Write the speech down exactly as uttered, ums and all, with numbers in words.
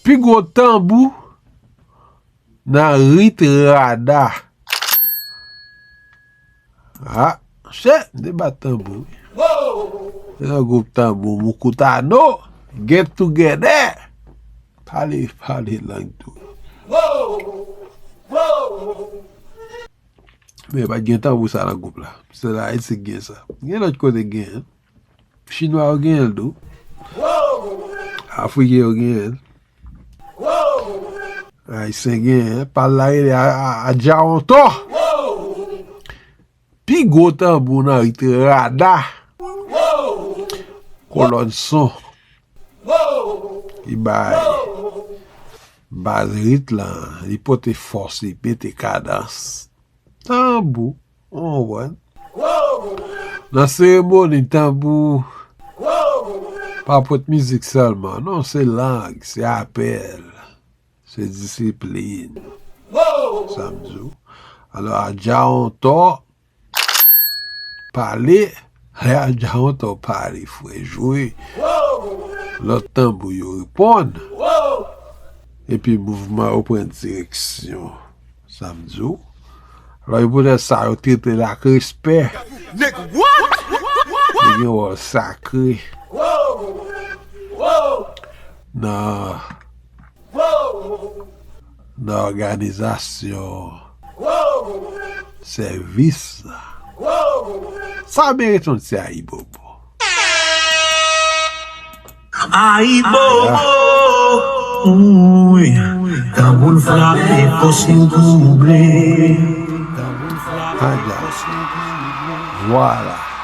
Pi gwo tanbou nan rit rada. Ah, chè, m te bat tanbou wi. Se nan gwoup tanbou Moukoutano, Get Together. Pale, pale lang tou. Men pa t gen tanbou sa nan gwoup la. Se la Ayiti k gen sa. Gen lòt kote k genyen. Chinwa yo genyen l tou. Afriken yo genyen l. Ayisyen genyen l. Pa l la rele a, a, a Djawonton. Pi gwo tanbou nan rit rada. Kolòn son. Li bay baz rit lan. Li pote fòs, li mete kadans. Tanbou, ou konprann? Nan seremoni, tanbou pa pot mizik sèlman. Non, se lang, se apèl, se disiplin. Sa m di w. Alò, a Djawonton pale, lè a Djawonton pale, frè, jwe. Lòt tanbou yo reponn. Epi mouvman yo pran direksyon. Sa m di w. Alò, e poutèt sa, yo trete l ak respè. Nèg, what? Li gen wòl sakre nan, nan òganizasyon sèvis la. Sa merite yon ti ayibobo. Ayibobo, wi. Tanbou l frape, fòs nou twouble. Aja. Vwala.